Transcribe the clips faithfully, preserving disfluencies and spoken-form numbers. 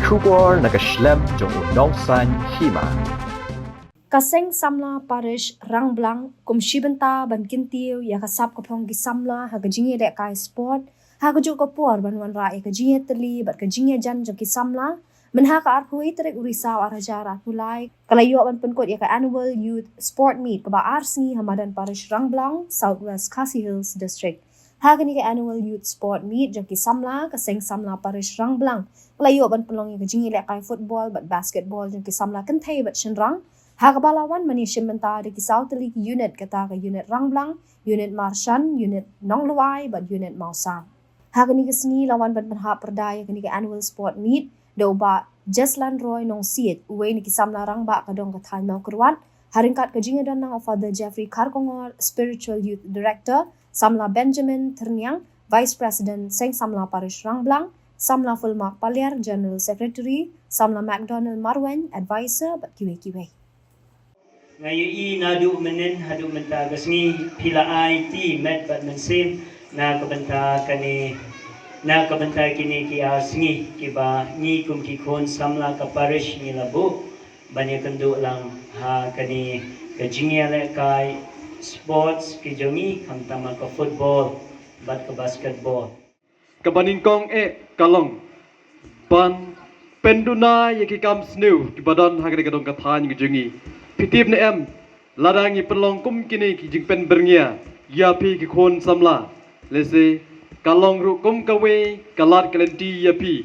Khubor na ka shlem jong u nongsan hima. Ka Seng Samla Parish Rangblang kum shi bynta ban kyntiew ïa ka sap ka phong ki samla ha ka jingïalehkai sport, ha kajuh ka por ban wanrah ïa ka jingïatylli bad ka jingïajan jong ki samla. Mynha ka arphew tarik u Risaw ar hajar arphew lai, ka la ïoh ban pynkut ïa ka Annual Youth Sport Meet kaba ar sngi ha madan Parish Rangblang, South West Khasi Hills District. Ha kane ka Annual Youth Sport Meet jong ki samla, ka Seng Samla Parish Rangblang ka la ïoh ban pynlong ïa ka jingïalehkai football bad basketball jong ki samla kynthei bad shynrang, ha kaba la wan mane shim bynta da ki saw tylli ki unit, kata ka unit Rangblang, unit Marshan, unit Nonglwai bad unit Mawsang. Ha kane ka sngi la wan ban pynhap pyrda ïa kane ka Annual Sport Meet da u Bah Jeslan Roy Nongsiej, uwei na ki samla rangbah ka dong ka thaiñ Mawkyrwat, ha ryngkat ka jingïadon lang u Father Jeffrey Kharkongor, Spiritual Youth Director, samla Benjamin Thyrniang, Vice President Seng Samla Parish Rangblang, samla Fulmark Paliar, General Secretary, samla McDonald Marwein, Advisor bad kiwei kiwei. Nga ïohi naduh mynhynnin haduh mynta ka sngi phi la aiti met bad mynsiem na ka bynta kane, na ka bynta kine ki ar sngi kiba ngi kum ki khun samla ka parish ngi la buh ban ïakynduh lang ha kane ka jingïalehkai sports ki jong ngi, khamtam ha ka football bad ka basketball. Kaba nyngkong eh ka long ban pynduna ïa ki kam sniew kiba don ha kane ka dong ka thaiñ ka jong ngi. Phi tip ne em, lada ngi pynlong kum kine ki jingpynbyrngia ïa phi ki khun samla, lehse ka long ruh kum kawei ka lad ka lynti ïa phi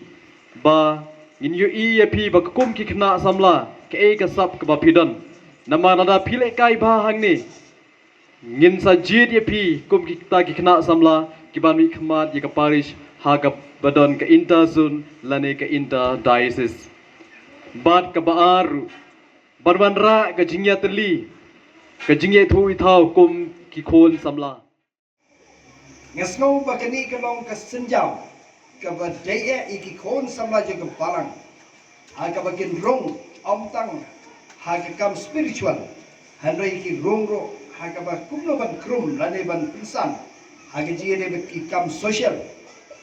ba ngin ïohi ïa phi ba kum ki khynnah samla kaei ka sap kaba phi don. Namar lada phi lehkai bha hangne, ngin sa jied ïa phi kum kita ki khynnah samla kiban mihkhmat ïa ka parish ha kaba don ka inter zone lane ka inter diocese. Bad kaba ar ruh, ban wanrah ka jingïatylli, ka jingïathuh ithaw kum ki khun samla. Nga sngew ba kane ka long ka sienjam kaba dei eh ïa ki khun samla jong ka balang, ha kaba kin rung ym tang ha ka kam spiritual, hynrei ki rung ruh ha kaba kumno ban khrum lane ban pynsan ha ka jingïadei bad ki kam social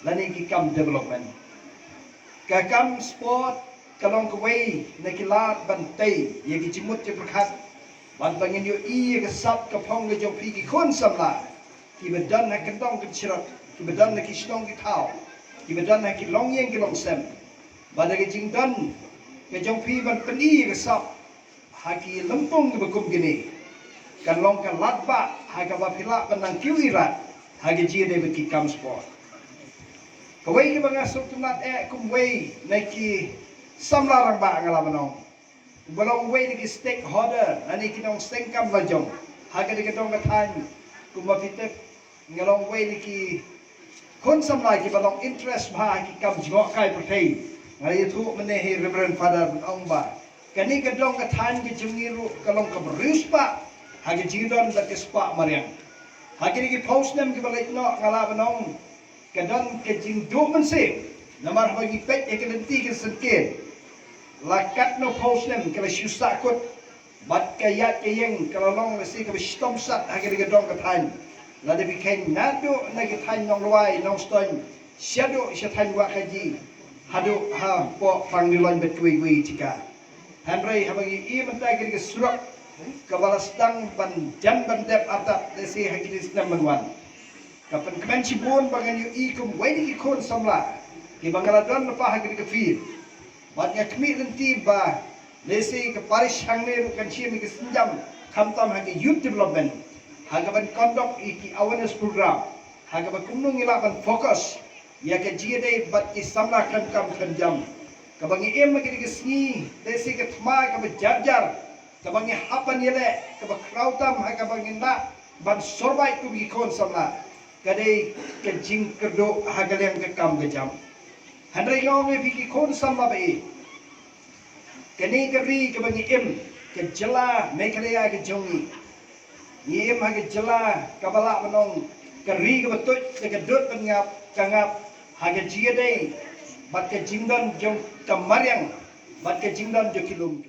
lane ki kam development. Ka kam sport ka long kawei na ki lad ban tei ïa ki jingmut jingpyrkhat, bad ba ngin ïohi ïa ka sap ka phong ka jong phi ki khun samla kiba don ha ka dong ka shnong, kiba don ha ki shnong ki thaw, kiba don ha ki longïing ki longsem. Bad da ka jingdon ka jong phi ban pyni ïa ka sap ha ki lympung kiba kum kine, kan long ka lad bah ha kaba phi lah ban nang kiew ïarap ha ka jingïadei bad ki kam sport. Kawei kaba nga sngewtynnat eh kum uwei na ki samla rangbah, nga lah ban ong, uba long uwei na ki stakeholder lane ki nongseng kam lajong ha kane ka dong ka thaiñ. Kumba phi tip, nga long uwei na ki khun samla kiba long interest bha ha ki kam jngohkai pyrthei. Nga la ïathuh mynne ha i Reverend Father ban ong ba kane ka dong ka thaiñ ka jong ngi ruh ka long kaba riewspah ha ka jingdon bad ka spah mariang. Ha kine ki phew snem kiba leit noh, nga lah ban ong ka don ka jingduh mynsiem, namar haba ngi peit ïa ka lynti ka syngkien, la katno phew snem ka la shu sahkut, bad ka ïaid ka ïeng ka la long lehse kaba shitom sat ha kane ka dong ka thaiñ. Lada phi kheiñ naduh na ka thaiñ Nonglwai, Nongstoiñ, shaduh sha thaiñ Wahkaji, haduh hapoh Pangdilong bad kiwei kiwei jaka. Hynrei haba ngi ïohi mynta kane ka surok kaba la sdang ban jan ban dep artat lehse ha kine ki snem ban wan, ka pynkmen shibun ba ngan ïohi kum uwei na ki khun samla kiba nga la don lypa ha kane ka field. Bad nga khmih lynti ba lehse ka parish hangne ruh kan shim ïa ka sienjam khamtam ha ka youth development, ha kaban conduct ïa ki awareness program, ha kaba kumno ngi lah ban focus ïa ka jingïadei bad ki samla khlem kam khlem jam. Kaba ngi im ha kine ki sngi, lehse ka thma kaba jar jar kaba ngi hap ban ïaleh, kaba khraw tam ha kaba ngi lah ban survive kum ki khun samla, ka dei ka jingkyrduh ha ka liang ka kam ka jam. Hynrei nga ong ïa phi ki khun samla ba ïeit, kane ka ri kaba ngi im, ka jylla Meghalaya ka jong ngi, ngi im ha ka jylla kaba lah ban ong ka ri kaba tuid da ka dud ban ngap, ka ngap ha ka jingïadei bad ka jingdon jong ka mariang bad ka jingdon jong ki lum.